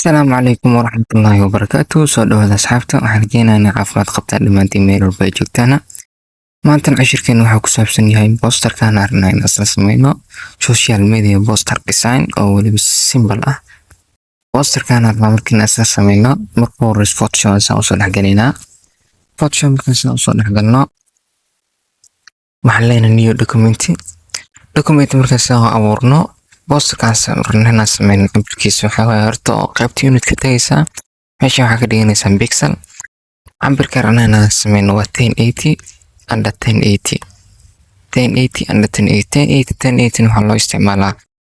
Asalaamu calaykum waraxmatullaahi wabarakaatu. Soo dhawaada asxaabta, waxaan rajeynayaa inay caafimaad qabtaan dhammaantiin meel walba ay joogtaana. Maantan cashirkeena waxaa ku saabsan yahay posterkaan arnaa in isla sameyno social media poster design oo weliba simple ah. Posterkaan arnaa markiin isla sameyno, marka horeysa Photoshop saan usoo dhexgalaynaa. Photoshop markaan saan usoo dhexgalno, waxaan leenahay new document. Document markaan saan u abuurno, posterkaan rabno inaan sameyno cabirkiisa waxaa waaye horta oo qaybta unit ka tagaysaa, meesha waxaa ka dhiganaysaa pixel. Cabirka rabno inaan sameyno waa 1080 under 1080, 1080 under 1080. 1080 1080 waxaa loo isticmaalaa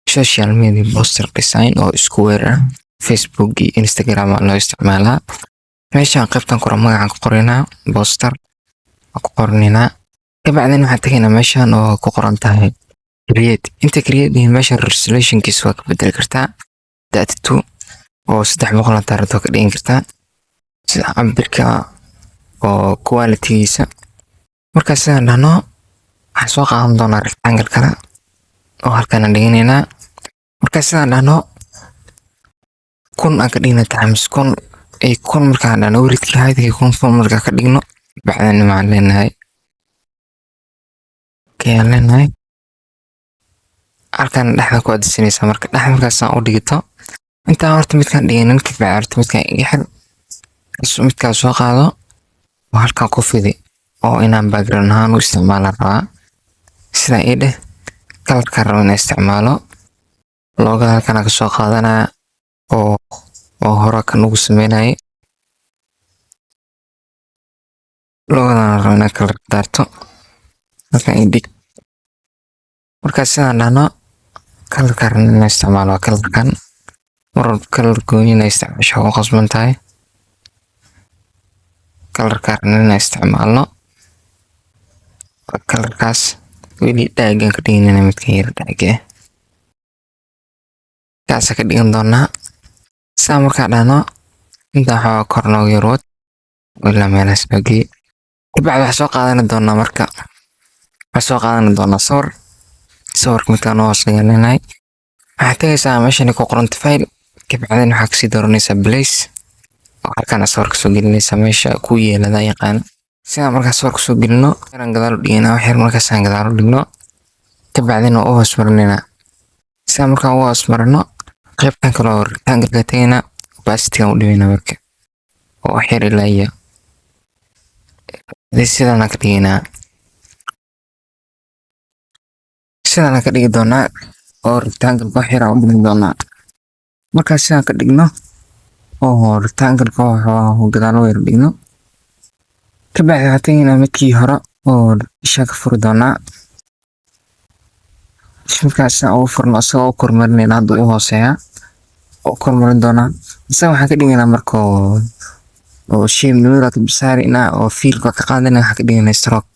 social media poster design oo square ah, Facebook iyo Instagram aa loo isticmaalaa. Meeshaan qaybtan kore magacaan ku qoraynaa, poster waa ku qoranaynaa. Kabacdin waxaan tegaynaa meeshaan oo ku qoran tahay create. Inta create dhihin, meesha resolutionkiisa waa ka bedeli kartaa, 32 oo 300 hadaa rabto ka dhigan kartaa, sida cabirka oo qualitygiisa. Markaa sidaan dhahno, waxaan soo qaadan doonaa rectangle kale oo halkaan aan dhiganaynaa. Markaa sidaan dhahno, 1000 aan ka dhigna times 1000 iyo 1000. Markaan dhahno widthkii heightkii 1000 1000 markaa ka dhigno, bacdana waxaan leenahay okay aan leenahay. Halkan dhexda ku adisanaysaa. Marka dhexda markaasaan u dhigto, intaan horta midkaan dhiganin kabacdi, horta midkaan iga xir, midkaan soo qaado oo halkan ku fidi oo inaan background ahaan u isticmaala rabaa. Sidaa ii dheh, colorkaan rabo inaan isticmaalo logoda halkan ka soo qaadanaya oo hore kan ugu sameynayay. Logodan rabo inaan color daarto, halkan ii dhig. Markaa sidaan dhahno, colorkaan rabno inaan isticmaalo waa colorkan. Mar walba color gooni inaa isticmaasho waa ku qasban tahay. Colorka rabno inaan isticmaalno waa colorkaas, weli darkan ka dhiganina, midkan yar dark ah kaasa ka dhigan doonaa. Saa markaa dhahno, intaa waxaa kor nooga yar wad ilaa meelahaas noo geey. Kabacdi waxaa soo qaadan doonaa, marka waxaa soo qaadan doonaa sawir. Sawirka midkaan noo hoos leenahay, waxaad tagaysaa meeshan ku qoranta file, kabacdina waxaa kasii dooranaysaa place oo halkaan sawirka soo gelinaysaa meesha ku yeelada yaqaan. Sidaa markaa sawirka soo gelino, yaraan gadaal u dhiganaa wax yar. Markaasaan gadaal u dhigno, kabacdina u hoos marinaynaa. Sidaa markaan u hoos marino, qaybtan kale oo rectangle-ka tagaynaa, opacity-gan u dhigaynaa marka oo wax yar ilaa iyo sidaan ka dhigaynaa. Sidaan ka dhigi doonaa oo rectangle wax yar aan u dhigi doonaa. Markaa sidaan ka dhigno oo rectangle-ka wax gadaal u yar dhigno, kabacdi waxaan tagaynaa midkii hore oo isha ka furi doonaa. Markaas sidaan ugu furno, isagoo u kormarinayna, hadda u hooseeya oo kormarin doonaa. Isaga waxaan ka dhigaynaa marka oo shape nimada ka saarina oo fill-ka ka qaadana, waxaan ka dhigaynaa stroke.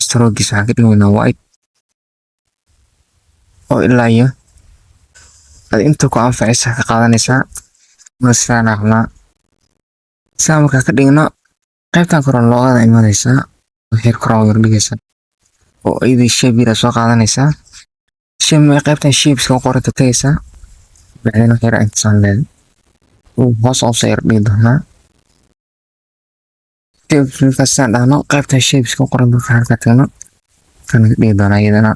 Stroke-giisa waxaan ka dhigaynaa white oo ilaa iyo ad inta ku anfacaysa ka qaadanaysaa. Sidaan rabnaa. Sidaa markaa ka dhigno, qaybtan kore logoda imanaysaa, wax yar kor u yar dhigaysaa oo iyadii shape yar soo qaadanaysaa. Shape qaybtan shapes ka qoranta tagaysaa, bacdina wax yar intasaan leedahay hoos usoo yar dhigi doonaa. Shapes markaas sidaan dhahno, qaybtan shapes ka qoran marka halkaa tagno, kan ka dhigi doonaa. Iyadana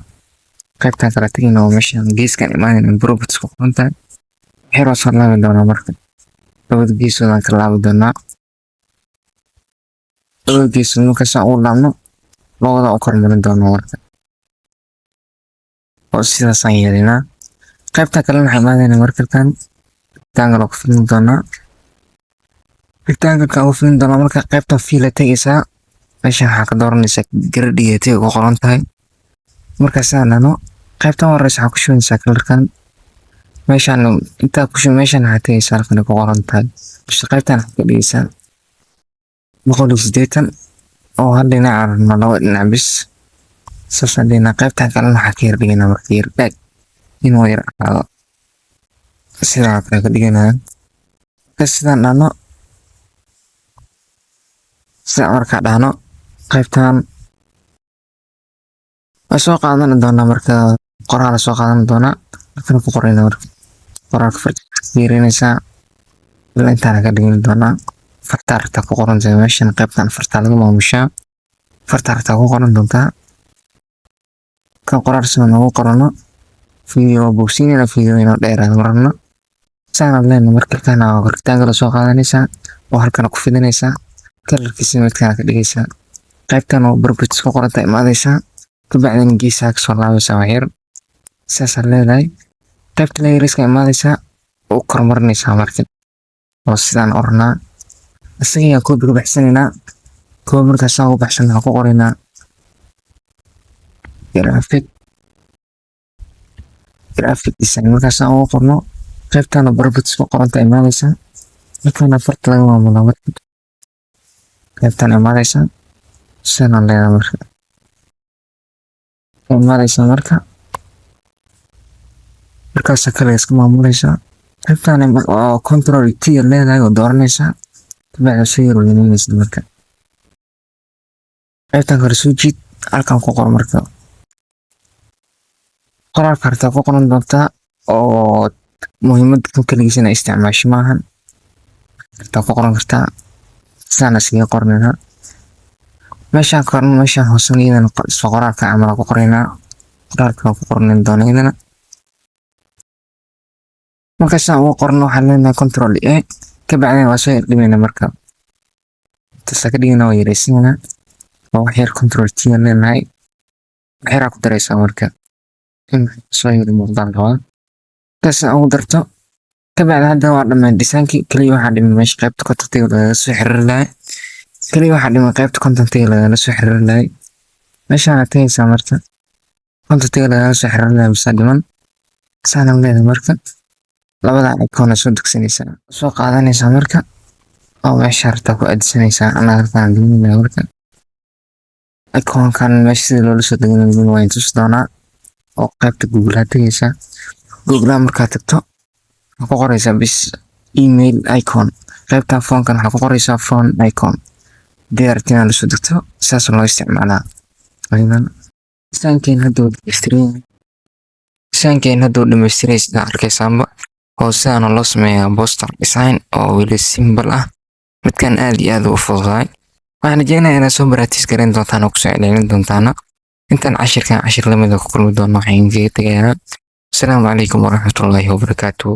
qaybtan kala tegayna oo meeshan geeskan imaanayna, properties ku qoran tahay, waxyar waa soo laabi doonaa. Marka labada geesoodaan ka laabi doonaa. Labada geesood marka saan ugu laabno, logoda u kormarin doonaa marka oo sidaasaan yeelinaa. Qaybta kalena waxaan imaanaynaa markalkan rectangle oo ku filin doonaa. Rectangle-ka ugu filin doonaa. Marka qaybta fill tegaysaa, meesha waxaa ka dooranaysaa gradient ku qoran tahay. Marka sidaan dhahno, qaybtan horeysa waxaa ku shubanaysaa colorkan. Meeshaan intaa ku shub, meeshaan waxaa tegaysaa halkan ku qoran tahay. Bas qaybtan waxaa ka dhigaysaa 180 oo hal dhinac aan rabno, laba dhinac bis saasaan dhignaa. Qaybtan kalena waxaa ka yar dhigaynaa marka yar dark inuu yar ahaado, sidaa kale ka dhiganaa. Marka sidaan dhahno, sidaan markaa dhahno, qaybtan waa soo qaadan doonaa. Marka qoraal soo qaadan doonaa, halkan ku qorayna. Marka qoraalka farta fiirinaysaa. Ilaa intaana ka dhigin doonaa. Farta aragtaa ku qoran tahay meeshan. Qaybtan fartaa laga maamushaa. Farta aragtaa ku qoran doontaa. Kan qoraal sida noogu qorano video waa bogsiinayna, video inoo dheeraado ma rabno. Saanaad leenahay. Marka kana rectangle soo qaadanaysaa oo halkana ku fidinaysaa, colorkiisa midkaan ka dhigaysaa. Qaybtan oo properties ku qoranta imaadaysaa, kabacdina geesaha kasoo laabaysaa wax yar. Saasaad leedahay. Qaybta layerska imaadaysaa oo u kormarinaysaa marka oo sidaan oranaa. Isaga ayaa copy ka baxsanaynaa. Copy markaasaan ugu baxsana, waxaan ku qoraynaa graphic design. Markaasaan ugu qorno, qaybtana properties ku qoranta imaadaysaa. Halkana farta laga maamulaa. Marka qaybtan imaadaysaa, sidaan leedahay. Marka imaadaysaa, marka markaasa kale iska maamulaysaa. Qaybtan oo Control T leedahay oo dooranaysaa, kabacdi soo yar weyneynaysa. Marka qaybtan kale soo jiid, halkan ku qor. Marka qoraalka hartaa ku qoran doontaa oo muhiimada kan kaligiis inaa isticmaasho maahan. Hartaa ku qoran kartaa. Sidaan iskaga qornaynaa meeshaan koran. Meeshaan hoosena iyadana isla qoraalka camal ku qoraynaa. Qoraalka ku qornayn doona iyadana. Marka sidaan ugu qorno, waxaan leenahay Control A, kabacdina waa soo yar. Marka intaasa ka dhigana, waa yareysanayna waa wax yar. Control T aan leenahay, wax yaraa ku daraysaa. Marka in soo yar muuqdaan rabaa. Markaas ugu darto, kabacdi hadda waa dhammaan designkii. Kaliya waxaa dhiman meesha qaybta contactiga lagaga soo xiriiri lahay. Kaliya waxaa dhiman qaybta contactiga lagala soo xiriiri lahay. Meeshaan tagaysaa. Marka contactiga lagaga soo xiriiri lahay bisaa dhiman. Saana leedahay. Marka labada icon soo degsanaysaa, soo qaadanaysaa, marka oo meesha hartaa ku aadisanaysaa. Anaa halkaan gelinaya. Marka iconkan meesha sida loola soo degan waa tusi doonaa oo qaybta Google aad tegaysaa. Google markaad tagto, waxaa ku qoraysaa bis email icon. Qaybta phonekan waxaa ku qoraysaa phone icon. Hadii aragti inaad lasoo degto, saas loo isticmaalaa. Designkeen hadda wuu dhammaystiran. Designkeen hadda wuu dhammaystiran, sida arkaysaanba, oo sidaana loo sameeyaa poster design oo weli simple ah. Midkan aad iyo aad u fududahay. Waxaan rajeynayaa inaad soo practice garan doontaan oo kusoo celcelin doontaana. Intaan cashirkan cashir lamid ah ku kulmi doono, waxaan idinkaga tegayaa asalaamu calaykum waraxmatullaahi wabarakaatuhu.